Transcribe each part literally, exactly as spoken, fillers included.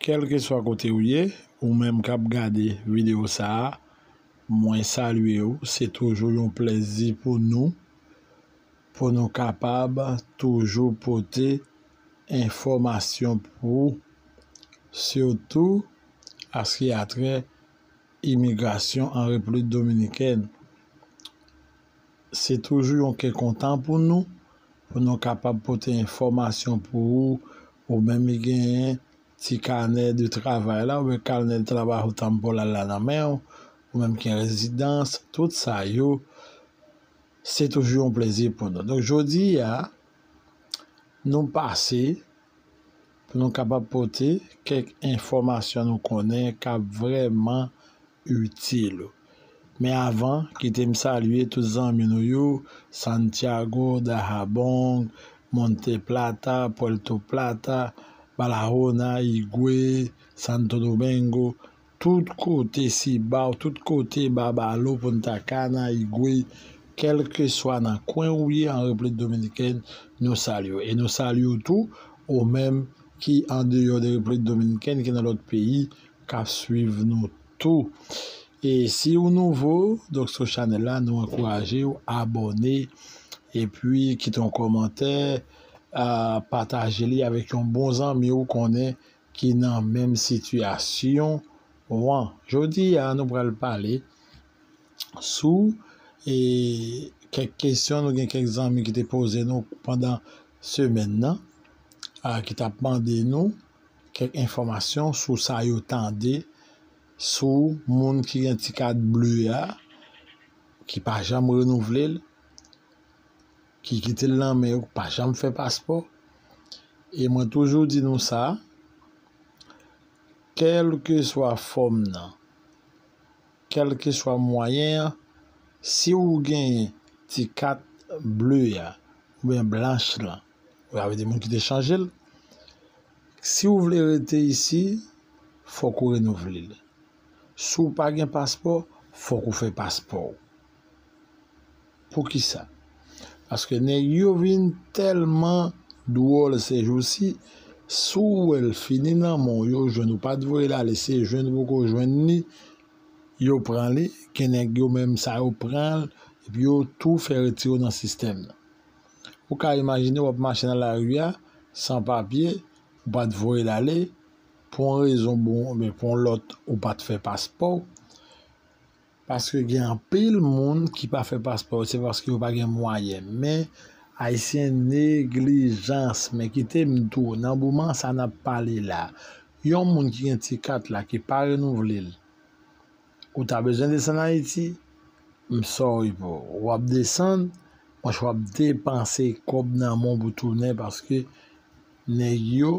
Kèlkeswa kote w ye, ou menm k ap gade videyo sa a, mwen salye w. Se toujou yon plezi pou nou, pou nou kapab toujou pote enfòmasyon pou ou, sitou a ce qui a trait imigrasyon an Repiblik Dominikèn. Se toujou yon kè kontan pou nou, pou nou kapab pote enfòmasyon pou ou, ou menm ki genyen ti kanè de travay la, oubyen kanè de trabajo temporal la nan men w, ou menm ki gen rezidans, tout sa yo, se toujou yon plezi pou nou. Donk, jodi a, nou pase pou nou kapab pote kèk enfòmasyon nou konnen k ap vrèman itil ou. Men avan, kite m salye tout zanmi nou yo, Santiago, Dajabón, Monte Plata, Puerto Plata, Barahona, Higüey, Santo Domingo, tout kote Cibao, tout kote Babalo, Punta Cana, Higüey, kèlkeswa nan kwen ou ye an Repiblik Dominikèn, nou salye w. E nou salye w tou, ou menm ki andeyò de Repiblik Dominikèn, ki nan lòt peyi, k ap swiv nou tou. E si w nouvo, donk, sou chanèl la, nou ankouraje w abòne, epi kite yon kòmantè, a, pataje li avèk yon bon zanmi ou konnen ki nan menm sitiyasyon w an. Jodi a, nou pral pale sou, e, kèk kesyon nou gen kèk zanmi ki te poze nou pandan semèn nan, a, ki t ap mande nou kèk enfòmasyon sou sa yo tande sou moun ki gen ti kat ble a, ki pa janm renouvle l, ki kite l nan men yo, ki pa janm fè paspò. E mwen toujou di nou sa, kèlkeswa fòm nan, kèlkeswa mwayen an, si w genyen ti kat ble a, oubyen blanch lan, sa vle di moun ki te chanje l, si w vle rete isi, fòk ou renouvle l. Si w pa gen paspò, fòk ou fè paspò w. Poukisa? Paske nèg yo vin tèlman dwòl sèjousi, si w wè l fini nan men w, yo jwenn ou pa t voye l ale, se jwenn ou poko jwenn li, yo pran li, gen nèg yo menm sa yo pran l, epi yo tou fè retire w nan sistèm nan. Ou ka imajine w ap mache nan lari a, san papye, ou pa t voye l ale, pou yon rezon bon, oubyen pou yon lòt, ou pa t fè paspò w. Paske gen anpil moun ki pa fè paspò yo, se paske yo pa gen mwayen. Men, Ayisyen neglijans. Men kite m di w, nan moman sa n ap pale la, yon moun ki gen ti kat la, ki pa renouvle l, ou ta bezwen desann Ayiti? M sorry pou ou. W ap desann, monchè, w ap depanse kòb nan men w pou tounen, paske nèg yo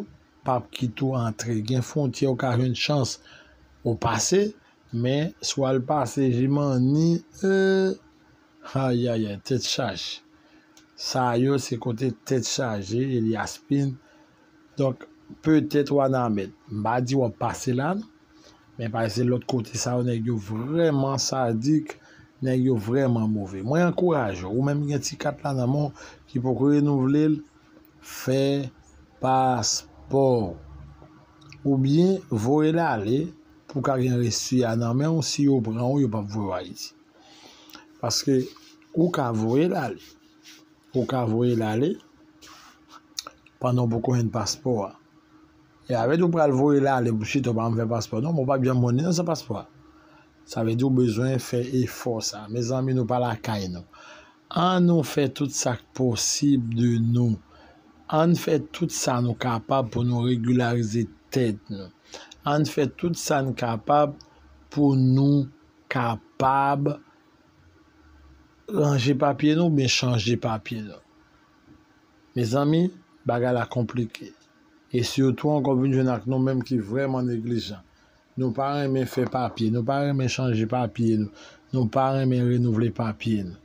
p ap kite w antre. Gen fwontyè ou ka jwenn chans ou pase, men si w al pase Jimani, eh, ayayay, tèt chaje. Sa yo se kote tèt chaje, Elias Pin. Donk, petèt Wanament. M pa di w ap pase la, non. Men pa se lòt kote sa yo, nèg yo vrèman sadik, nèg yo vrèman move. Mwen ankouraje w, ou menm ki gen ti kat la nan men w, ki poko renouvle l, fè paspò w. Oubyen voye l ale pou w ka gen resi a nan men w, si yo pran w, yo p ap voye w Ayiti. Paske ou ka voye l ale. Ou ka voye l ale pandan w poko jwenn paspò a. E avèk ou pral voye l ale pou chita w pa janm fè paspò, non, men w p ap janm monnen nan san paspò a. Sa vle di w bezwen fè efò sa. Mezanmi, nou pa lakay nou. An nou fè tout sa k posib de nou. An fè tout sa nou kapab pou nou regilarize tèt nou. An fè tout sa n kapab pou nou kapab ranje papye nou oubyen chanje papye nou. Mezanmi, bagay la konplike. E sitou ankò vin jwenn ak nou menm ki vrèman neglijan. Nou pa renmen fè papye, nou pa renmen chanje papye nou, nou pa renmen renouvle papye nou.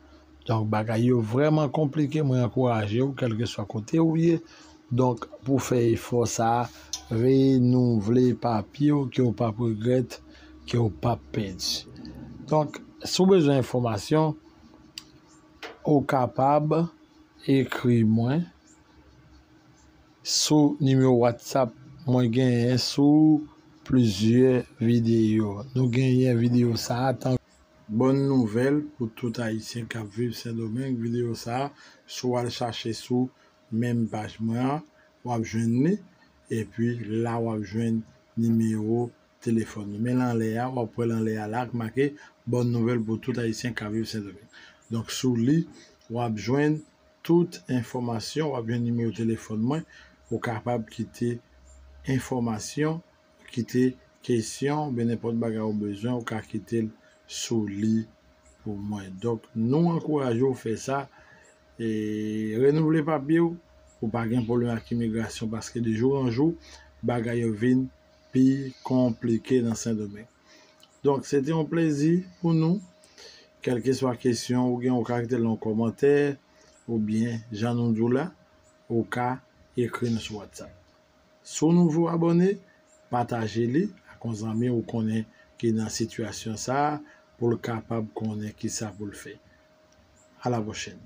Donk, bagay yo vrèman konplike, mwen ankouraje w, kèlkeswa kote ou ye. Donk, pou fè efò sa a, renouvle papye w, ke w p ap regrèt, ke w p ap pèdi. Donk, si w bezwen enfòmasyon, ou kapab ekri mwen sou nimewo WhatsApp Mwen genyen sou plizyè videyo. Nou genyen videyo sa a tan. Bòn nouvèl pou tout Ayisyen k ap viv Sendomeng. Videyo sa a, si w al chache sou menm paj mwen an, w ap jwenn li. Epi la, w ap jwenn nimewo telefòn nou. Men l anlè a, w ap wè l anlè a la, k make Bòn nouvèl pou tout Ayisyen k ap viv Sendomeng. Donk, sou li, w ap jwenn tout enfòmasyon, w ap jwenn nimewo telefòn mwen, ou kapab kite enfòmasyon, kite kesyon, oubyen nenpòt bagay ou bezwen, ou ka kite l sou li pou mwen. Donk, nou ankouraje w fè sa, e renouvle papye w, pou pa gen pwoblèm ak imigrasyon, paske de jou an jou, bagay yo vin pi konplike nan Sendomeng. Donk, se te yon plezi pou nou. Kèlkeswa kesyon ou gen, ou ka kite l nan kòmantè, oubyen, jan nou di w la, ou ka ekri nou sou WhatsApp. Si w nouvo abòne, pataje li ak yon zanmi ou konnen ki nan sitiyasyon sa a, pou l kapab konnen kisa pou l fè. A la pwochèn.